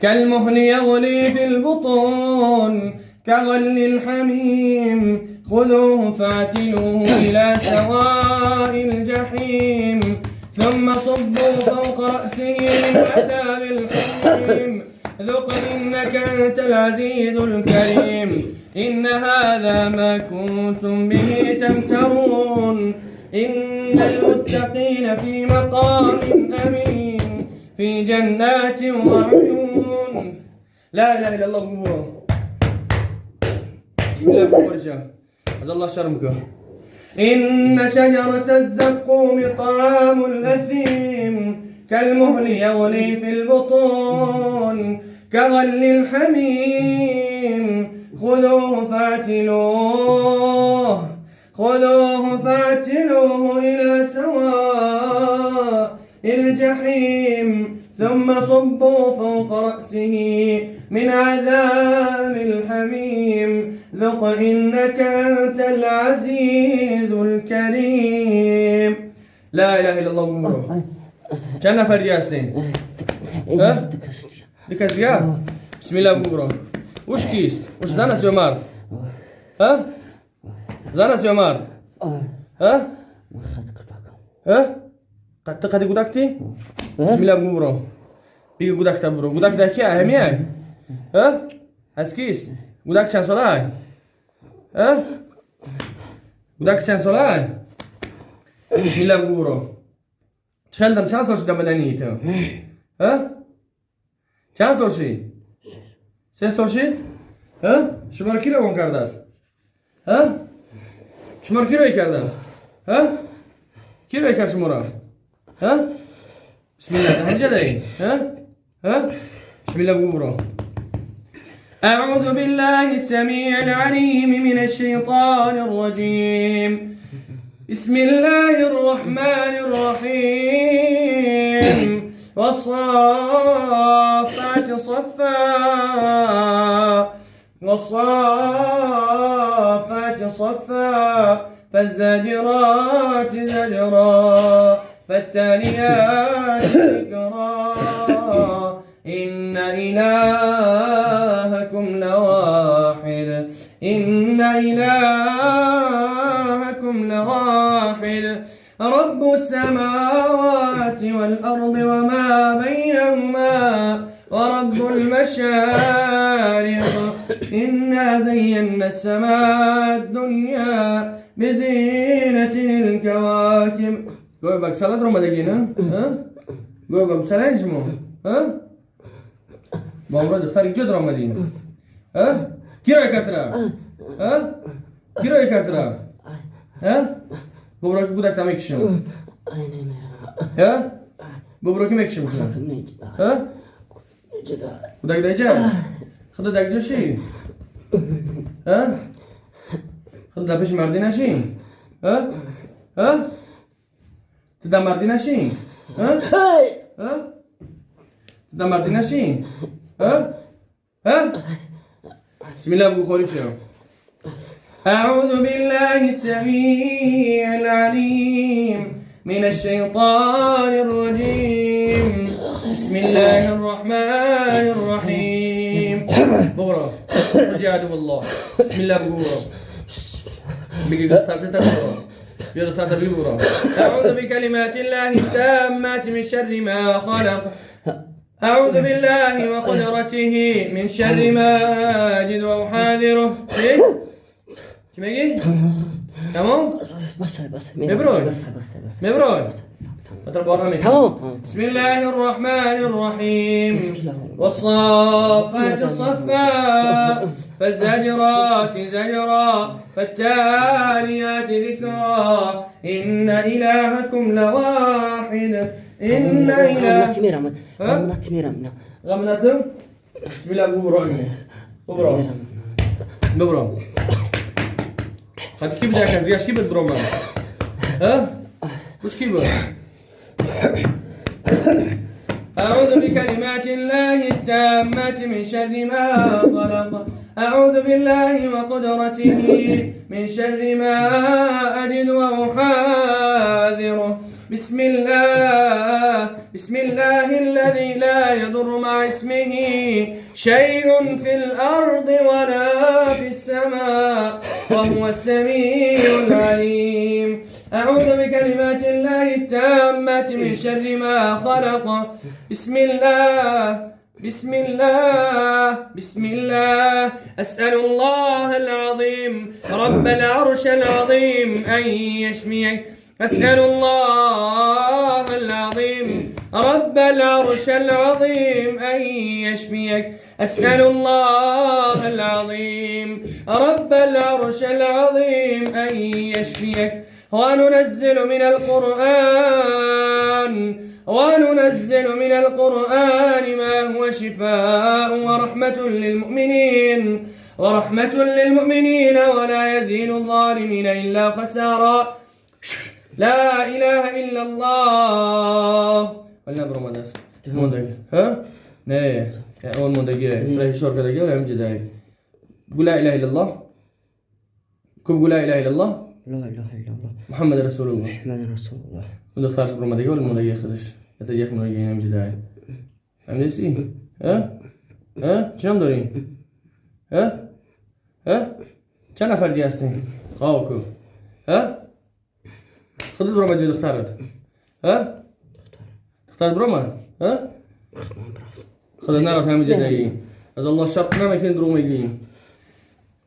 كالمهل يغلي في البطون كغلي الحميم خذوه فاعتلوه إلى سواء الجحيم ثم صبوا فوق رأسه من عذاب الحميم ذق إنك أنت العزيز الكريم إن هذا ما كنتم به تمترون إن المتقين في مقام أمين في جنات وعيون. لا إله إلا الله. بسم الله الرحمن از الله شرمك. إن شجرة الزقوم طعام الأثيم كالمهل يغلي في البطون كغلي الحميم خذوه فاعتلوه خذوه فاعتلوه إلى سواء الجحيم ثم صبوا فوق رأسه من عذاب الحميم ذق إنك أنت العزيز الكريم. لا إله إلا الله. برو چند نفر دیگه هستین؟ ها؟ دو کس دیگه؟ بسم الله برو. اوش کیست؟ اوش زن است یا مرد؟ ها؟ زن است یا مرد؟ ها؟ ها؟ قد قد گودکتی؟ بسم الله برو. بگی گودک تا برو. گودک در کیه؟ همیه؟ ها؟ از کیست؟ گودک چند ساله؟ ها؟ گودک چند ساله؟ بسم الله برو. چند چند سال شد بدنی تو؟ ها؟ چند سال شد؟ 3 سال شد؟ ها؟ شما رو کی روان کرده است؟ ها؟ شما رو کی روی کرده است؟ ها؟ کی روی کرد شما را؟ ها؟ بسم الله همجا دارین؟ ها؟ ها؟ بسم الله برو. أعوذ بالله السميع العليم من الشيطان الرجيم. بسم الله الرحمن الرحيم. والصافات صفا والصافات صفا فالزاجرات زجرا فالتاليات ذكرا إن إلهكم لواحد إن إلهكم لواحد رب السماوات والأرض وما بينهما ورب المشارق إنا زينا السماء الدنيا بزينة الكواكب. گوی بک سالت رو مدگی نه؟ ها؟ گوی بک سالت شما؟ ها؟ با امرو دختر اینجا در آمدین؟ ها؟ کی رای کرد را؟ ها؟ کی رای کرد را؟ ها؟ ببرو که کودک تا میکشم. ها؟ ببرو که میکشم شما. ها؟ کودک دیجا؟ خدا دک جوشی؟ ها؟ خدا در پیش مردی نشین؟ ها؟ ها؟ تو در مردی نشین؟ ها؟ ها؟ تو در مردی نشین؟ ها؟ ها؟ بسم الله بگو خوری چه؟ أعوذ بالله السميع العليم من الشيطان الرجيم. بسم الله الرحمن الرحيم. بغرا رجع عدو الله. بسم الله بغرا بيجي دختر تبغرا بيجي دختر تبغرا. أعوذ بكلمات الله التامات من شر ما خلق. أعوذ بالله وقدرته من شر ما أجد وأحاذره. چی میگی؟ تمام؟ بس بس. مبروک. بس بس بس. مبروک. تمام. بسم الله الرحمن الرحيم. والصافات صفا فالزاجرات زجرا فالتاليات ذكرا إن إلهكم لواحد إن إله غمنات میرم غمنات میرم. غمناتم. بسم الله ببرو ببرو ببرو. خاطر کی بدك زياش کی بتبرو من ها وش کی بود؟ أعوذ بكلمات الله التامات من شر ما خلق. أعوذ بالله وقدرته من شر ما أجد وأحاذره. بسم الله، بسم الله الذي لا يضر مع اسمه شيء في الأرض ولا في السماء وهو السميع العليم. أعوذ بكلمات الله التامة من شر ما خلق. بسم الله، بسم الله، بسم الله. أسأل الله العظيم رب العرش العظيم أن يشفيك. أسأل الله العظيم رب العرش العظيم أن يشفيك. أسأل الله العظيم رب العرش العظيم أن يشفيك. وننزل من القرآن، وننزل من القرآن ما هو شفاء ورحمة للمؤمنين، ورحمة للمؤمنين ولا يزيد الظالمين إلا خسارا. لا إله إلا الله. ولا برو موندگی ها نه اون موندگی ترى شور كذا ولا همجي قول لا اله الا الله. كوب قول لا اله الا الله. لا اله الا الله. محمد رسول الله. محمد رسول الله. ودختارش برو مدگی ولا موندگی خودش يتجيخ موندگی همجي داي فهمتي ها ها چم داری ها ها چند نفر دیگه هستین خواه کو ها خودت برو مدی دخترت ها دخترت برو من ها خودت نرفت همینجا دایی از الله شب نمیکنی درو میگی.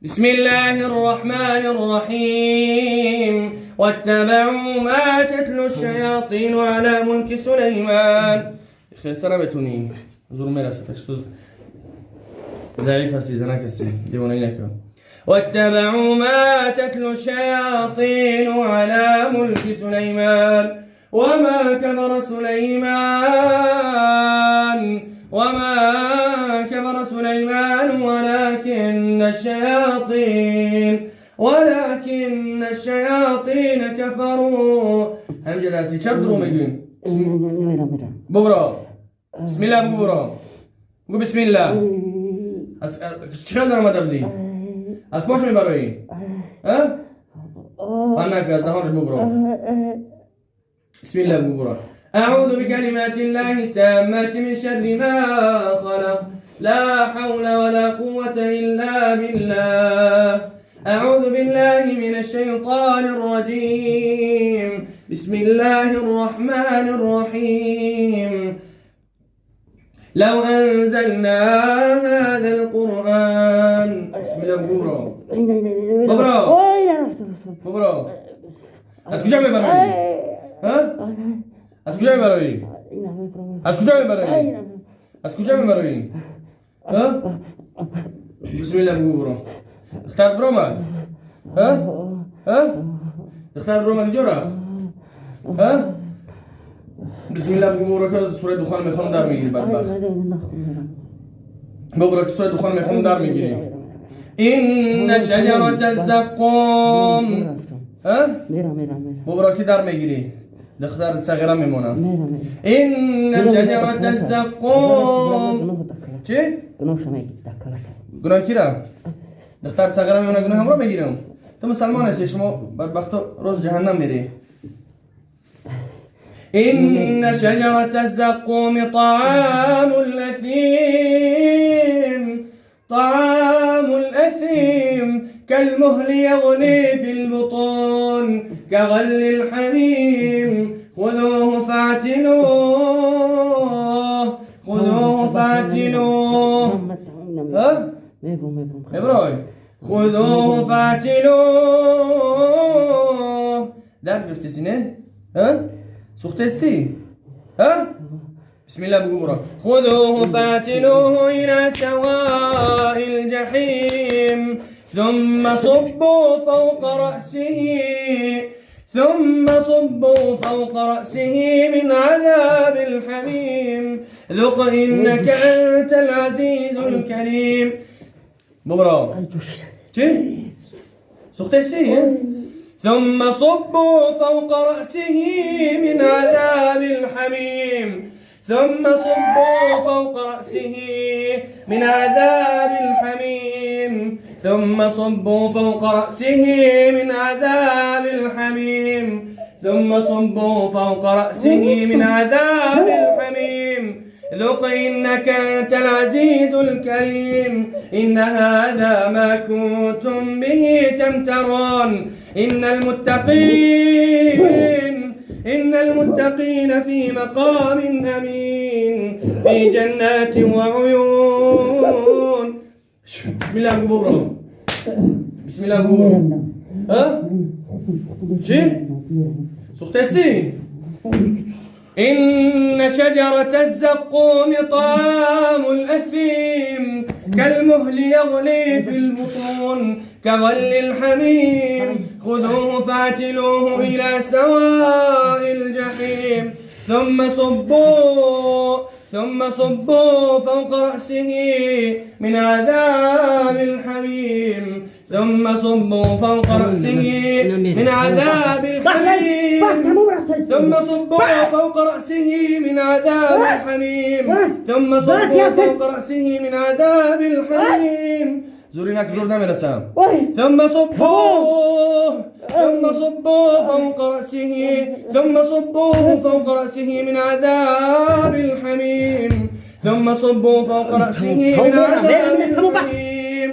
بسم الله الرحمن الرحيم. واتبعوا ما تتلو الشياطين على ملك سليمان. خیسته نمیتونی زور میرسه تو ضعیف هستی زنک هستی دیوانه نکن. واتبعوا ما تتلو الشياطين على ملك سليمان وما كفر سليمان، وما كفر سليمان ولكن الشياطين، ولكن الشياطين كفروا. همجد هستی چرا درو میگی؟ میرم میرم. ببرو بسم الله، ببرو بگو بسم الله. از چرا در آمده بودی؟ از پاش میبرایی؟ ها؟ فنک از دهانش ببرو. بسم الله ببرو. أعوذ بكلمات الله التامات من شر ما خلق. لا حول ولا قوة إلا بالله. أعوذ بالله من الشيطان الرجيم. بسم الله الرحمن الرحيم. لو أنزلنا هذا القرآن. بسم الله ببرو. ببرو. ببرو. از کجا میبرایی؟ ها؟ از کجا میبرایی؟ از کجا میبرایی؟ از کجا میبرایی؟ ها؟ بسم الله ببرو. دختر برو ها؟ ها؟ دختر برو کجا رفت؟ ها؟ بسم الله بگو که سوره دخان میخوام در میگیری بدبخت. بگو که سوره دخان میخوام در میگیری. این شجرة الزقوم. ها؟ بگو که در میگیری. دختر صغیره میمونم. این شجرة الزقوم. چی؟ گناه کی را؟ دختر صغیره میمونه گناه هم رو میگیرم. تو مسلمان هستی شما بدبخت روز جهنم میری. إن شجرة الزقوم طعام الأثيم، طعام الأثيم كالمهل يغلي في البطون كغلي الحميم. خذوه فاعتلوه، خذوه فاعتلوه. ها؟ خذوه فاعتلوه. در گرفتی نه؟ ها؟ سوختستی؟ ها؟ بسم الله بگو برو. خذوه فاعتلوه إلى سواء الجحيم ثم صبوا فوق رأسه، ثم صبوا فوق رأسه من عذاب الحميم. ذق إنك أنت العزيز الكريم. ببرو. چی؟ سوختستی؟ ثم صبوا فوق رأسه من عذاب الحميم. ثم صبوا فوق رأسه من عذاب الحميم. ثم صبوا فوق رأسه من عذاب الحميم. ثم صبوا فوق رأسه من عذاب الحميم. ذق إنك أنت العزيز الكريم. إن هذا ما كنتم به تمترون. إن المتقين في مقام أمين في جنات وعيون. بسم الله ببرو، بسم الله ببرو. ها چی؟ سوختسی؟ إن شجرة الزقوم طعام الأثيم كالمهل يغلي في البطون كغل الحميم. خذوه فاعتلوه إلى سواء الجحيم. ثم صبوا فوق رأسه من عذاب الحميم. ثم صبوا فوق رأسه من عذاب الحميم. ثم صبوا فوق رأسه من عذاب الحميم. ثم صبوا فوق رأسه من عذاب الحميم. زوريناك زورنا مرسام. ثم صبوا فوق رأسه ثم صبوه فوق رأسه من عذاب الحميم. ثم صبوا فوق رأسه من عذاب الحميم.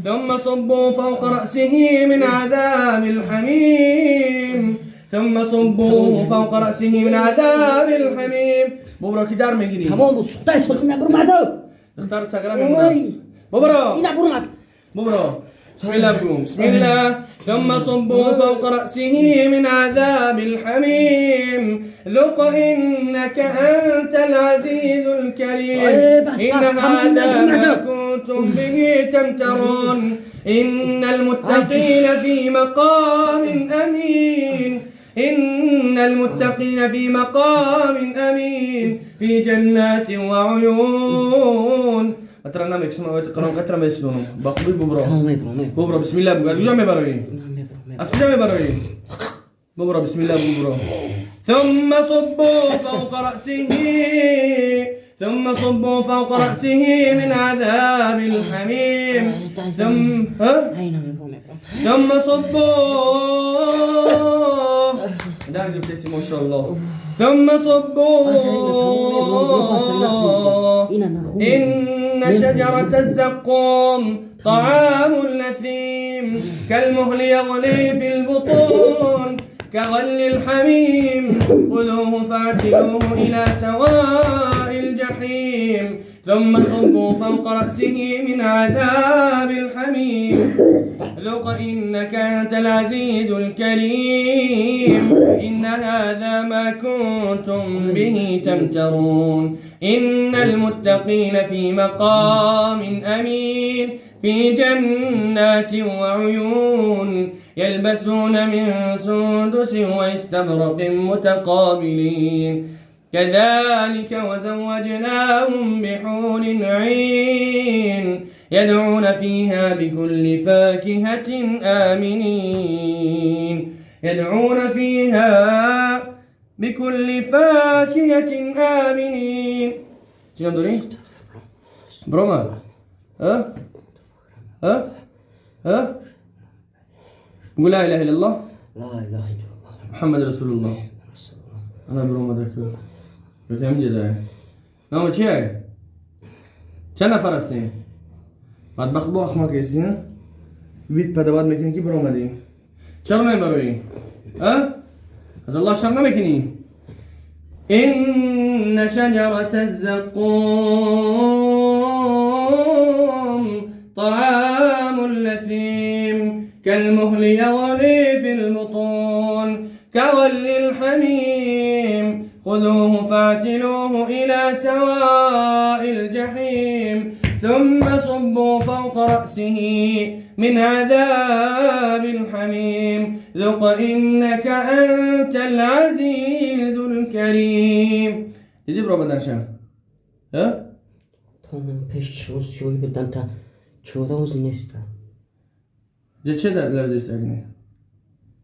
ثم صبوا فوق رأسه من عذاب الحميم. ثم صبوه فوق رأسه من عذاب الحميم. ببرو کی در میگیری؟ تمام بود. سوخته سوخته نبرو. دختر سگرا میمونه. ببرو اینا برو. ببرو. بسم الله بگو. بسم الله. ثم صبوا فوق رأسه من عذاب الحميم. ذق إنك أنت العزيز الكريم. إن هذا ما كنتم به تمترون. إن المتقين في مقام أمين. إن المتقين في مقام أمين في جنات وعيون. أترى نامك سما تقرأ قطرة ما يسلونه بقبل ببرو ببرو. بسم الله بقول. أزوجا مبروي أزوجا مبروي ببرو. بسم الله ببرو. ثم صبوا فوق رأسه ثم صبوا فوق رأسه من عذاب الحميم. ثم صبوا ما شاء الله. ثم صبوا. إن شجرة الزقوم طعام الأثيم كالمهل يغلي في البطون كغل الحميم. خذوه فاعتلوه إلى سواء الجحيم. ثم صبوا فوق رأسه من عذاب الحميم. ذق إنك أنت العزيز الكريم. إن هذا ما كنتم به تمترون. إن المتقين في مقام أمين في جنات وعيون يلبسون من سندس واستبرق متقابلين. كذلك وزوجناهم بحور عين يدعون فيها بكل فاكهة آمنين. يدعون فيها بكل فاكهة آمنين. شنو دوري؟ بروما. ها؟ ها؟ ها؟ قول لا إله إلا الله. لا إله إلا الله محمد رسول الله. أنا بروما ذكر. بفهم جدا. نامو چیه؟ چند نفر هستیم؟ بدبخت با احمد کسی نه؟ وید پدواد میکنی که برآمدی؟ چرا نمیبروی؟ ها؟ از الله شرم نمیکنی؟ إن شجرة الزقوم طعام الأثيم كالمهل يغلي في البطون كغل الحميم. خذوه فاعتلوه إلى سواء الجحيم. ثم صبوا فوق رأسه من عذاب الحميم. ذق إنك أنت العزيز الكريم. دیدی برو بدنشم؟ ها؟ تا من پیش شوی بدم تا 14 روز نیست. چه در لرزش اگنی؟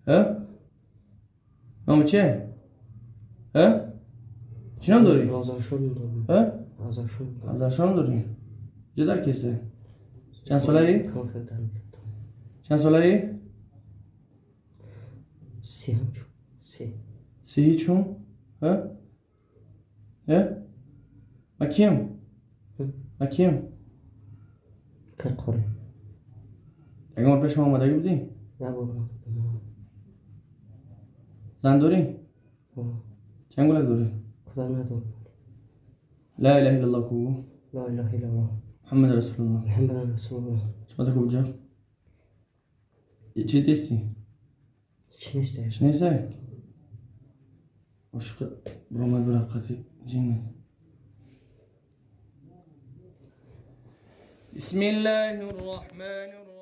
ها؟ نام چه؟ ها؟ چی نام داری؟ آزارشان دارم. ها؟ آزارشان. آزارشان داری؟ چه در کیسه؟ چند ساله ای؟ Чанд солаӣ? 30 ҳамчун 30. Сиҳи чун? Э? Ма кием? Ма кием? Кирқурӣ. Ягон бор пеши ма омадагӣ будӣ? Як бор омада будам. Зан дорӣ? Чанд гулак дорӣ? Кӯдак надорам. Ла илаҳа иллаллоҳ ку. Ла илаҳа иллаллоҳ. Муҳаммад расулуллоҳ. Муҳаммадан расулуллоҳ. Чӣ ку буҷа? Чӣ дести? Чӣ нестай? Чӣ нестай? Ошиқи биромад бирафт қати ҷиннат. بسم الله الرحمن الرحيم.